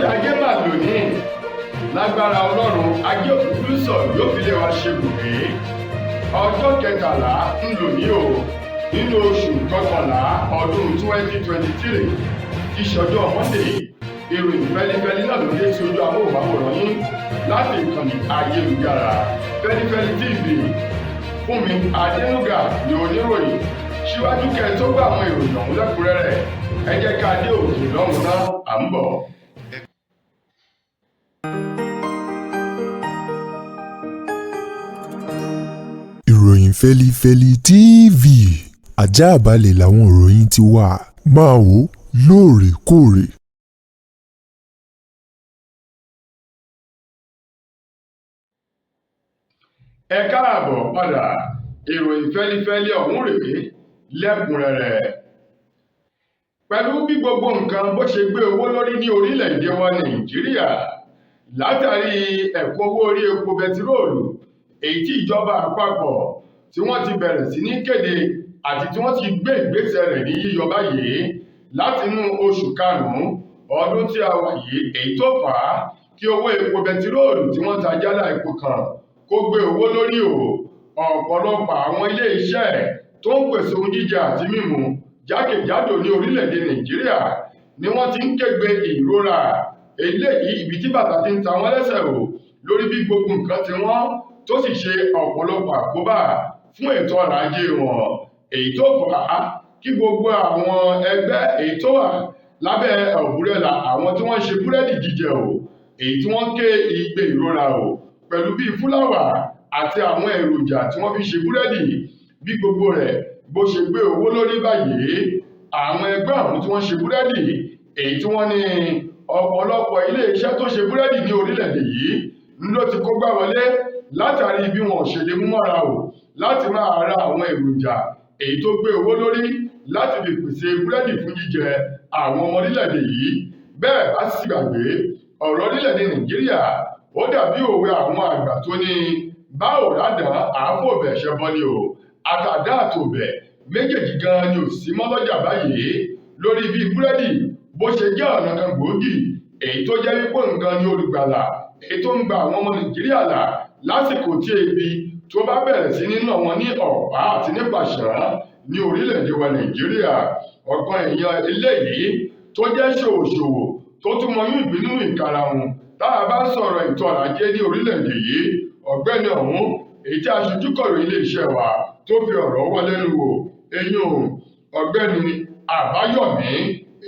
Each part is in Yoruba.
Ajé mà lónìí, lágbára Ọlọ́run, ajé òkúkú sọ yóò fi lé wa ṣe bùgbé. Ọjọ́ 13 ń lò ní o nínú oṣù kọkànlá ọdún 2023, tí ṣọjọ́ Monday. Ìròyìn fẹ́lifẹ́li náà ló dé sí ojú amóhùnmáwòrán yín láti ìkànnì ayélujára Fẹ́lifẹ́li TV. Fúnmi Adénúgà ní oníròyìn. Síwájú kẹ́ tó gbọ́ àwọn ìròyìn ọ̀hún lẹ́kùnrẹ́rẹ́, ẹ jẹ́ ká dé òkè lọ́hùn náà, à ń bọ̀. Ìròyìn Fẹ́lifẹ́li TV, àjààbálẹ̀ làwọn ìròyìn ti wà, máa wò ó lóòrèkóòrè. Ẹ káàbọ̀ padà, ìròyìn fẹ́lifẹ́li ọ̀hún rèé lẹ́kùnrẹ́rẹ́. Pẹ̀lú bí gbogbo nǹkan bó ṣe gbé owó lórí ní orílẹ̀-èdè wa Nàìjíríà látàrí ẹ̀kún owó orí epo bẹtiróòlù, èyí tí ìjọba àpapọ̀ tí wọ́n ti bẹ̀rẹ̀ sí ní kéde àti tí wọ́n ti gbé ìgbésẹ̀ rẹ̀ ní yíyọ báyìí látinú oṣù karùn-ún ọdún tí a wà yìí, èyí tó fà á kí owó epo bẹtiróòlù tí wọ́n ta jálá epo kan kó gbé owó lórí o. Ọ̀pọ̀lọpọ̀ àwọn ilé iṣẹ́ tó ń pèsè ohun jíjẹ àti mímu jákèjádò ní orílẹ̀-èdè Nàìjíríà ni wọ́n ti ń kégbe ìrora eléyìí, ibi tí bàtà ti ń ta wọ́n lẹ́sẹ̀ o lórí bí gbogbo nǹkan ti wọ́n, tó sì ṣe ọ̀pọ̀lọpọ̀ àkóbá fún ètò ọrọ̀ ajé wọn, èyí tó fà á kí gbogbo àwọn ẹgbẹ́ èyí tó wà lábẹ́ ọ̀búrẹ́là àwọn tí wọ́n ń ṣe búrẹ́dì jíjẹ o, èyí tí wọ́n ké igbe ìrora o pẹ̀lú bí fúláwà àti àwọn èròjà tí wọ́n fi ṣe búrẹ́dì bí gbogbo rẹ̀ bó ṣe gbé owó lórí báyìí. Àwọn ẹgbẹ́ àwọn tí wọ́n ṣe búrẹ́dì, èyí tí wọ́n ní ọ̀pọ̀lọpọ̀ ilé iṣẹ́ tó ṣe búrẹ́dì ní orílẹ̀-èdè yìí ló ti kó gbá wọlé látàrí bí wọn ò ṣe lè mú mọ́ra o láti máa ra àwọn èròjà èyí tó gbé owó lórí láti fi pèsè búrẹ́dì fún jíjẹ àwọn ọmọ orílẹ̀-èdè yìí. Bẹ́ẹ̀ bá sì gbàgbé, ọ̀rọ̀ orílẹ̀-èdè Nàìjíríà ó dàbí òwe àwọn àgbà tó ní bá ò rádàn àáfòbẹ̀ ṣẹbọ ni o, àtàdá àtòbẹ̀ méjèèjì gan ni ò sí mọ́ lọ́jà báyìí lórí bí búrẹ́dì bó ṣe jẹ́ ọ̀nà kan gbòógì èyí tó jẹ́ wípé nǹkan ni olùgbàlà èyí tó ń gba àwọn ọmọ Nàìjíríà là lásìkò tí ebi tó bá bẹ̀rẹ̀ sí nínú wọn ní ọ̀pá àti nípasàn ní orílẹ̀-èdè wa Nàìjíríà. Ọ̀kan èèyàn eléyìí tó jẹ́ ṣòwòṣòwò tó tún mọyún ìbínú ìkarahun tá a bá sọ̀rọ̀ ètò ọrọ̀ ajé ní orílẹ̀-èdè yìí, ọ̀gbẹ́ni ọ̀hún èyí tí aṣojú kọ̀ròyìn iléeṣẹ́ wa tó fi ọ̀rọ̀ wá lẹ́nu wò, eyín ọ̀gbẹ́ni Àbáyọ̀mí,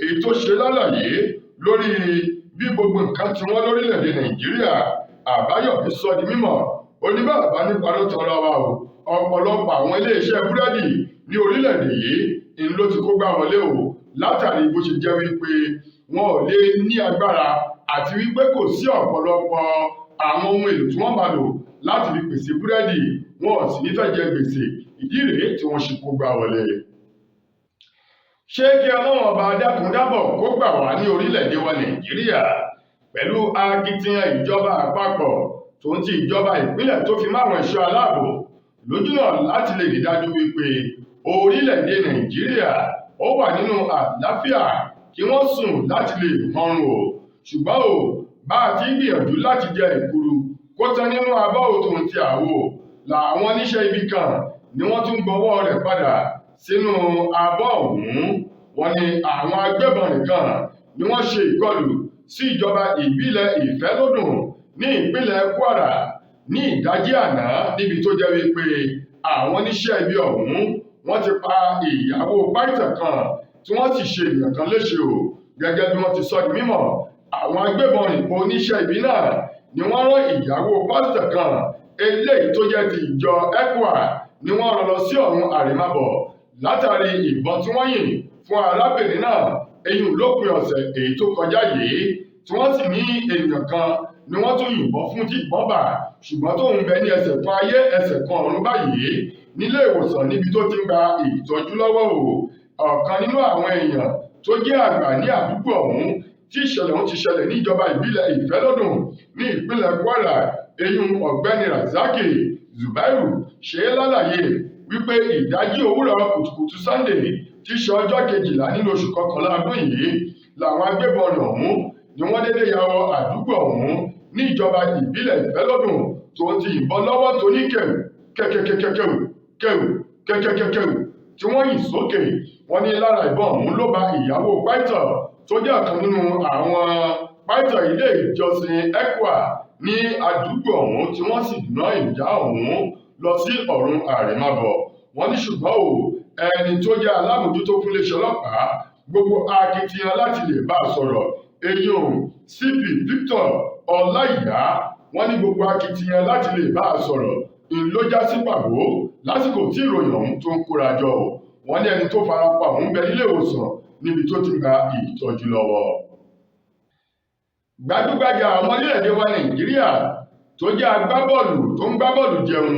èyí tó ṣe lálàyé lórí bí gbogbo nǹkan tí wọ́n lórílẹ̀-èdè Nàìjíríà. Àbáyọ̀mí sọ di mímọ̀, oníbàbá nípa ló tọrọ wa o, ọ̀pọ̀lọpọ̀ àwọn iléeṣẹ́ búrẹ́dì ní orílẹ̀-èdè yìí ń ló ti kó gbá wọlé o látàrí bó ṣe jẹ́ wípé wọn ò lè ní agbára àti wípé kò sí ọ̀pọ̀lọpọ̀ àwọn ohun èlò tí wọ́n máa lò láti fi pèsè búrẹ́dì, wọn ò sì ní fẹ́ jẹ gbèsè. Ìdí rèé tí wọ́n ṣe kó gbá wọlé. Ṣé kí Ọlọ́run ọba dákun dábọ̀ kó gbà wá ní orílẹ̀-èdè wa Nàìjíríà pẹ̀lú akitiyan ìjọba àpapọ̀ tó ń ti ìjọba ìpínlẹ̀ tó fi márùn ẹ̀ṣọ́ aláàbò lójúnà láti lè rí dájú wípé orílẹ̀-èdè Nàìjíríà ó wà nínú àlàáfíà kí wọ́n sùn láti lè họrùn o. Ṣùgbọ́n o, bá a ti ń gbìyànjú láti jẹ èkuru kó tán nínú abọ́ òtún ti àwo, làwọn oníṣẹ́ ibi kan ni wọ́n tún gbọ́wọ́ rẹ̀ padà sínú abọ́ ọ̀hún. Wọ́n ní àwọn agbébọn nìkan ni wọ́n ṣe ìkọlù sí ìjọba ìbílẹ̀ Ìfẹ́lódùn ní ìpínlẹ̀ Kwara ní ìdájí àná, níbi tó jẹ́ wípé àwọn oníṣẹ́ ibi ọ̀hún wọ́n ti pa ìyàwó pásítọ̀ kan tí wọ́n sì ṣe èèyàn kan léṣe o. Gẹ́gẹ́ bí wọ́n ti sọ di mímọ̀, àwọn agbébọn oníṣẹ́ ibi náà ni wọ́n rán ìyàwó pásítọ̀ kan eléyìí tó jẹ́ ti ìjọ ECWA ni wọ́n rán lọ sí ọ̀run àrèmábọ̀ látàrí ìbọn tí wọ́n yìn fún arábìnrin náà, eyín lópin ọ̀sẹ̀ èyí tó kọjá yìí, tí wọ́n sì ní èèyàn kan ni wọ́n tún yìnbọn fún tí ìbọn bà, ṣùgbọ́n tóun bẹ ní ẹsẹ̀ kan ayé ẹsẹ̀ kan ọ̀run báyìí nílé ìwòsàn níbi tó ti ń gba ìtọ́jú lọ́wọ́ o. Ọ̀kan nínú àwọn èèyàn tó jẹ́ àgbà ní àdúgbò ọ̀hún tí ìṣẹ̀lẹ̀ ọ̀hún ti ṣẹlẹ̀ níjọba ìbílẹ̀ Ìfẹ́lódùn ní ìpínlẹ̀ Kwara, eyín ọ̀gbẹ́ni Razaki Zubairu, ṣe é lálàyé wípé ìdájí òwúrọ̀ kùtùkùtù Sunday tí í ṣe ọjọ́ 12 nínú oṣù kọkànlá ọdún yìí làwọn agbébọn ọ̀hún Ni wọ́n dédé ya wọ àdúgbò ọ̀hún ní ìjọba ìbílẹ̀ Ìfẹ́lódùn tó ń ti ìbọn lọ́wọ́ tó ní kẹ̀wù kẹ̀kẹ̀kẹ̀kẹ̀wù kẹ̀wù kẹ̀kẹ̀kẹ̀kẹ̀wù tí wọ́n yìn sókè. Wọ́n ní lára ìbọn ọ̀hún ló ba ìyàwó pító tó jẹ́ ọ̀kan nínú àwọn pító ilé ìjọsìn ECWA ní àdúgbò ọ̀hún, tí wọ́n sì ná ìyá ọ̀hún lọ sí ọ̀run àrèmábọ̀. Wọ́n ní ṣùgbọ́n o, ẹni tó jẹ́ alábòójútó fún iléeṣẹ́ ọlọ́pàá, gbogbo akitiyan láti lè bá a sọ̀rọ̀, eyín CP Victor Ọláìyá, wọ́n ní gbogbo akitiyan láti lè bá a sọ̀rọ̀ ń ló já sí pàbó lásìkò tí ìròyìn ọ̀hún tó ń kóra jọ o. Wọ́n ní ẹni tó fara pa ọ̀hún bẹ nílé ìwòsàn níbi tó ti gba ìtọ́jú lọ́wọ́. Gbajúgbajà ọmọ orílẹ̀-èdè wa Nàìjíríà tó jẹ́ agbábọ́ọ̀lù tó ń gbá bọ́ọ̀lù jẹun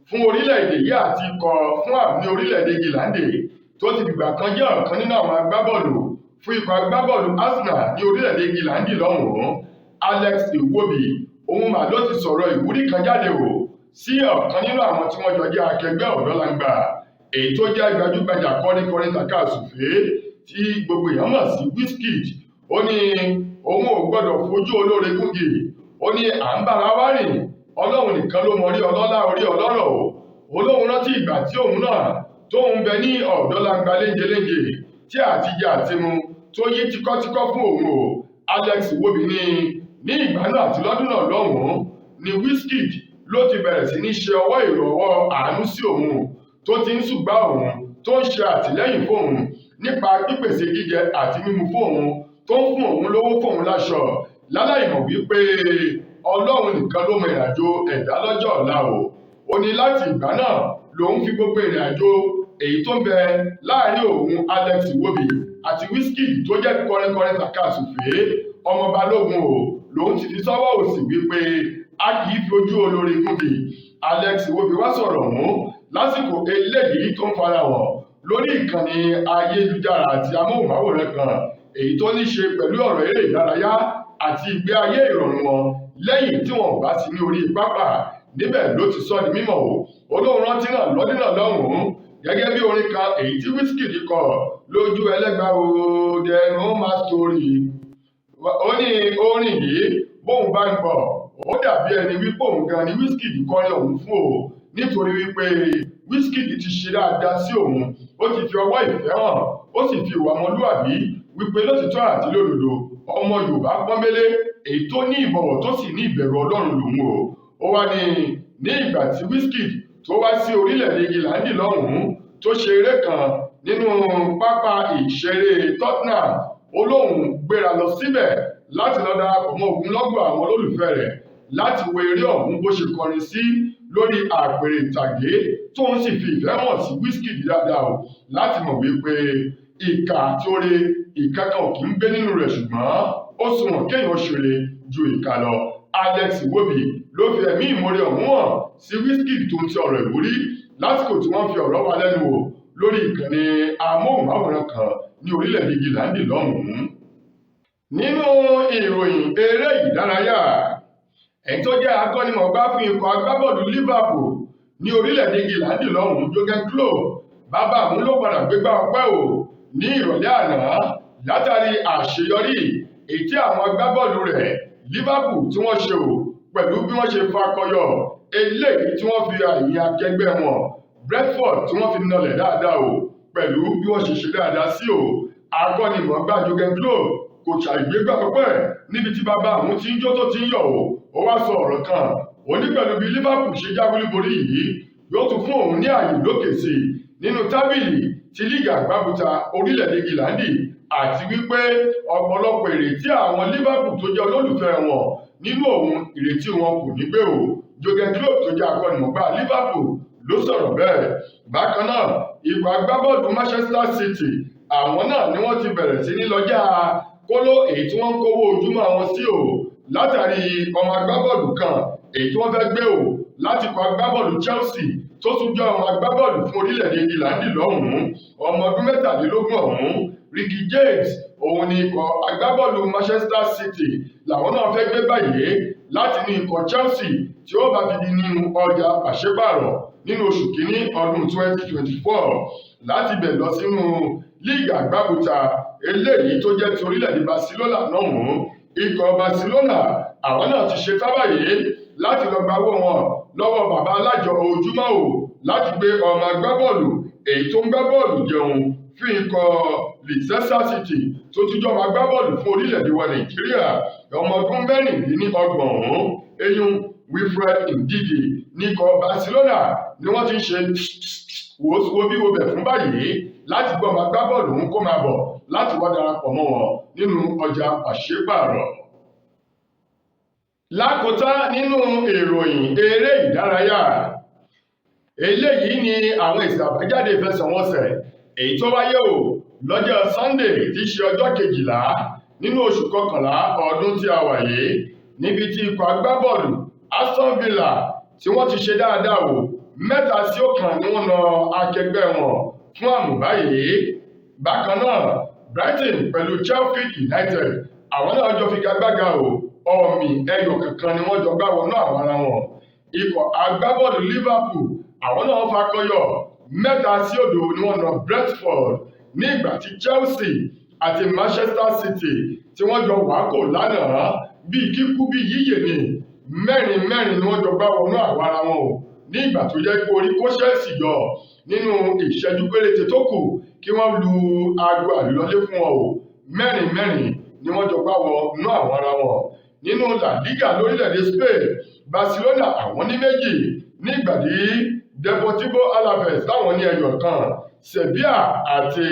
fún orílẹ̀-èdè yìí àti ikọ̀ fún àmì orílẹ̀-èdè Gíláńdè, tó ti fìgbà kan jẹ́ ọ̀kan nínú àwọn agbábọ́ọ̀lù fún ikọ̀ agbábọ́ọ̀lù Arsenal ní orílẹ̀-èdè Gíláńdì lọ́hùn-ún, Alex Iwobi, òun mà ló ti sọ̀rọ̀ ìwúrí kan jáde o sí ọ̀kan nínú àwọn tí wọ́n jọ jẹ́ akẹgbẹ́ ọ̀dọ́langba, èyí tó jẹ́ gbajúgbajà kọrinkọrin tàkasúfèé tí gbogbo èèyàn mọ̀ sí Wizkid. Ó ní òun ò gbọ́dọ̀ fojú olóore gúngi. Ó ní à ń bára wá rìn, Ọlọ́run nìkan ló mọ rí ọlọ́lá orí ọlọ́rọ̀ o. Olóhun rántí ìgbà tí òun náà tóun bẹ ní ọ̀dọ́langba léńjelénje tí àtijẹ àtimu tó yí tíkọ́tíkọ́ fún òun o. Alex Iwobi ní ní ìgbà náà àti lọ́dún náà lọ́hùn-ún ni Wizkid ló ti bẹ̀rẹ̀ sí ní ṣe ọwọ́ ìrọ̀wọ́ àánú sí òun, tó ti ń ṣùgbà òun, tó ń ṣe àtìlẹ́yìn fóun nípa pípèsè jíjẹ àti mímu fóun, tó ń fún òun lówó, fóun láṣọ, láláì mọ̀ wípé Ọlọ́run nìkan ló mọ ìrìnàjò ẹ̀dá lọ́jọ́ ọ̀la o. Ó ní láti ìgbà náà lòun fi gbogbo ìrìnàjò èyí tó ń bẹ láàrin òun Alex Iwobi àti Wizkid tó jẹ́ kọrinkọrin tàkasúfèé ọmọ Balógun o, lòun ti fi sọ́wọ́ òsì wípé a kì í fi ojú olórí gúngi. Alex Iwobi wá sọ̀rọ̀ ọ̀hún lásìkò eléyìí tó ń farahàn lórí ìkànnì ayélujára àti amóhùnmáwòrán kan, èyí tó ní ṣe pẹ̀lú ọ̀rọ̀ eré ìdárayá àti ìgbé ayé ìrọ̀rùn wọn lẹ́yìn tí wọn ò bá sí ní orí pápá. Níbẹ̀ ló ti sọ di mímọ̀ o. Olóhùn rántí náà lọ́dún náà lọ́hùn-ún gẹ́gẹ́ bí orin kan èyí tí Wizkid kọ lójú ẹlẹ́gbàá o, dẹnu máa story. Ó ní orin yìí bóun bá ń gbọ́, ó dàbí ẹni wípé òun gan ni Wizkid kọrin òun fún o, nítorí wípé Wizkid ti ṣe dáadáa sí òun, ó ti fi ọwọ́ ìfẹ́ hàn, ó sì fi ìwà ọmọlúwàbí wípé lótìtọ́ àti lódodo ọmọ Yorùbá pọ́nbélé èyí tó ní ìbọ̀wọ̀ tó sì ní ìbẹ̀rù Ọlọ́run lòun o. Ó wá ní ní ìgbà tí Wizkid tó wá sí orílẹ̀-èdè Gíláńdì lọ́hùn-ún tó ṣe eré kan nínú pápá ìṣeré Tottenham, ó lóun gbéra lọ síbẹ̀ láti lọ darapọ̀ mọ́ ogunlọ́gọ̀ àwọn olólùfẹ́ rẹ̀ láti wo eré ọ̀hún bó ṣe kọrin sí lórí àpèrè ìtàgé, tóun sì fi ìfẹ́ hàn sí Wizkid dáadáa o, láti mọ̀ wípé ìkà àti oore ìkankan ò kì í gbé nínú rẹ̀, ṣùgbọ́n ó sunwọ̀n kéèyàn ṣeré ju ìkà lọ. Alex Iwobi ló fi ẹ̀mí ìmoore ọ̀hún hàn sí Wizkid tó ń ti ọ̀rọ̀ ìwúrí lásìkò tí wọ́n fi ọ̀rọ̀ wa lẹ́nu wò lórí ìkànnì amóhùnmáwòrán kan ní orílẹ̀-èdè Gíláńdì lọ́hùn-ún. Nínú ìròyìn eré ìdárayá, ẹni tó jẹ́ akọ́nimọ̀ọ́gbá fún ikọ̀ agbábọ́ọ̀lù Liverpool ní orílẹ̀-èdè Gíláńdì lọ́hùn-ún, Jurgen Klopp, bàbá òun ló padà gbégbá ọpẹ́ o ní ìrọ̀lẹ́ àná látàrí àṣeyọrí èyí tí àwọn agbábọ́ọ̀lù rẹ̀ Liverpool tí wọ́n ṣe o, pẹ̀lú bí wọ́n ṣe fakọyọ eléyìí tí wọ́n fi àyìn akẹgbẹ́ wọn Brentford tí wọ́n fi nalẹ̀ dáadáa o, pẹ̀lú bí wọ́n ṣe ṣe dáadáa sí o. Akọ́nimọ̀ọ́gbá Jurgen Klopp kò ṣàìgbégbá pẹ́pẹ́ níbi tí bàbá àwọn tí ń jó tó ti ń yọ̀ o. Ó wá sọ ọ̀rọ̀ kan, ó ní pẹ̀lú bí Liverpool ṣe jáwé olúborí yìí, yóò tún fún òun ní ààyè lókè sí i nínú tábìlì ti líìgì àgbábùta orílẹ̀-èdè Gíláńdì, àti wípé ọ̀pọ̀lọpọ̀ ìrètí àwọn Liverpool tó jẹ́ olólùfẹ́ wọn nínú òun, ìrètí wọn kò ní gbé o. Jurgen Klopp tó jẹ́ akọ́nimọ̀ọ́gbá Liverpool ló sọ̀rọ̀ bẹ́ẹ̀. Bákan náà, ikọ̀ agbábọ́ọ̀lù Manchester City, àwọn náà ni wọ́n ti bẹ̀rẹ̀ sí ní lọ́jà kóló èyí tí wọ́n ń kówó ojúmọ́ wọn sí o, látàrí ọmọ agbábọ́ọ̀lù kan èyí tí wọ́n fẹ́ gbé o láti kọ agbábọ́ọ̀lù Chelsea tó tún jẹ́ ọmọ agbábọ́ọ̀lù fún orílẹ̀-èdè Gíláńdì lọ́hùn-ún, ọmọ ọdún 23 ọ̀hún, Ricky James. Òun ni ikọ̀ agbábọ́ọ̀lù Manchester City làwọn náà fẹ́ gbé báyìí láti ní ikọ̀ Chelsea tí ó bá fi di nínú ọjà pàṣípààrọ̀ nínú oṣù kínní ọdún 2024, láti bẹ̀ lọ sínú líìgì àgbábùta eléyìí tó jẹ́ ti orílẹ̀-èdè Barcelona náà mú. Ikọ̀ Barcelona àwọn náà ti ṣe tán báyìí láti lọ gba owó wọn lọ́wọ́ bàbá alájọ ojúmọ́ o láti gbé ọmọ agbábọ́ọ̀lù èyí tó ń gbá bọ́ọ̀lù jẹun fún ikọ̀ Leicester City tó tún jọmọ agbábọ́ọ̀lù fún orílẹ̀-èdè wa Nàìjíríà, ọmọ ọdún 26 ọ̀hún, eyín Wilfred Ndidi. Níkọ̀ Barcelona ni wọ́n ti ń ṣe wo bí wo bẹ̀ fún báyìí láti gbọ́ ọmọ agbábọ́ọ̀lù ń kó máa bọ̀ láti wá darapọ̀ mọ́ wọn nínú ọjà pàṣípààrọ̀. Lákòótán nínú ìròyìn eré ìdárayá, eléyìí ni àwọn èsì àbájáde ìfẹsẹ̀wọnsẹ̀ èyí tó wáyé o lọ́jọ́ Sunday tí í ṣe ọjọ́ 12 nínú oṣù kọkànlá ọdún tí a wà yìí, níbi tí ikọ̀ agbábọ́ọ̀lù Aston Villa tí wọ́n ti ṣe dáadáa o, 3-1 ni wọ́n na akẹgbẹ́ wọn fún àmù báyìí. Bákan náà, Brighton pẹ̀lú Sheffield United àwọn náà jọ figagbága o, ọ̀mì ẹyọ kankan ni wọ́n jọ gbá wọnú àwọn ara wọn. Ikọ̀ agbábọ́ọ̀lù Liverpool àwọn náà fakọyọ, 3-0 ni wọ́n na Brentford, ní ìgbà tí Chelsea àti Manchester City tí wọ́n jọ wákò lánàá bíi kíkú bíi yíyè ni, 4-4 ni wọ́n jọ gbá wọnú àwọn ara wọn o, ní ìgbà tó jẹ́ pé orí kó Chelsea yọ nínú ìṣẹ́jú péréte tó kù kí wọ́n lu aago àlùlọlé fún wọn o, 4-4 ni wọ́n jọ gbá wọnú àwọn ara wọn. Nínú La Liga lórílẹ̀‐èdè Spain, Barcelona àwọn ní 2, nígbà tí Deportivo Alaves táwọn ní 1. Sevilla àti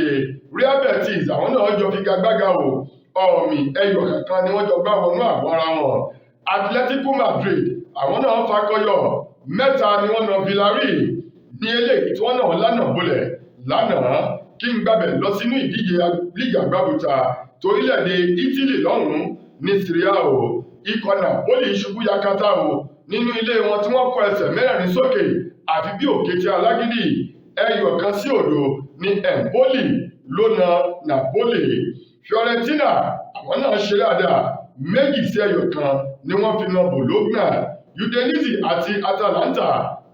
Real Betis àwọn náà jọ figagbága o, ọ̀mì ẹyọ kankan ni wọ́n jọ gbá wọnú àwọn ara wọn. Atletico Madrid àwọn náà fakọyọ, 3 ni wọ́n na Villarreal ní eléyìí tí wọ́n náà lánàá bolẹ̀ lánàá. Kí n gbàbẹ̀ lọ sínú ìdíje Liga gbàbùtà torílẹ̀-èdè Italy lọ́hùn-ún ní Serie A o, ikọ̀ Napoli ṣubú yakata o nínú ilé wọn tí wọ́n kó ẹsẹ̀ mẹ́rin sókè àfi bí òkété alágídí, 1-0 ní Empoli ló na Napoli. Fiorentina àwọn náà ṣe dáadáa, 2-1 ni wọ́n fi na Bologna. Udinese àti Atalanta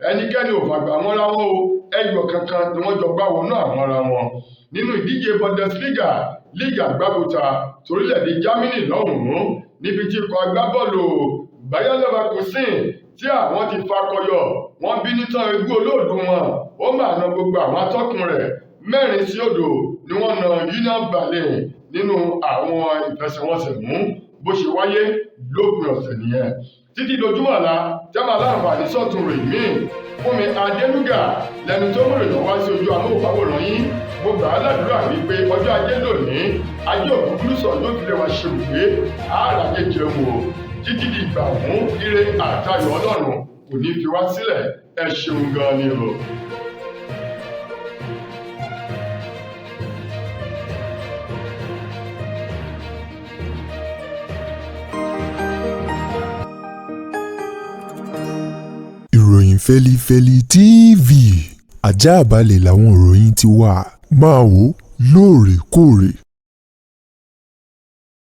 ẹnikẹ́ni ò fàgbà wọn ra wọn o, 1 ni wọ́n jọ gbá wọnú àwọn ara wọn. Nínú ìdíje Bundesliga, Liga gbàbùtà torílẹ̀-èdè Germany lọ́hùn-ún, níbi tí ikọ̀ agbábọ́ọ̀lù Bayer Leverkusen tí àwọn ti fakọyọ, wọ́n bínú tán egú olóòlù wọn, ó máa na gbogbo àwọn atọ́kùn rẹ̀, 4-0 ni wọ́n na Union Berlin nínú àwọn ìfẹsẹ̀wọnsẹ̀ mú bó ṣe wáyé lópin ọ̀sẹ̀ nìyẹn. Títí dojúmọ̀ ọ̀la tẹ́ máa láǹfààní sọ̀tún rè míì, Fúnmi Adélúgà lẹni tó mú ìròyìn wá sí ojú amóhùnmáwòrán yín. Mo gbà á ládùúrà wípé ọjọ́ ajé lónìí, ajé òkúkúrúsọ yóò fi lè wá ṣe òwe àràjẹ jẹun o. Títí di ìgbà ọ̀hún, ire àtayọ̀ Ọlọ́run kò ní fi wá sílẹ̀. Ẹ ṣeun gan ni o. Ìròyìn Fẹ́lifẹ́li TV àjààbálẹ̀ làwọn ìròyìn ti wà. Máa wò lóòrèkóòrè.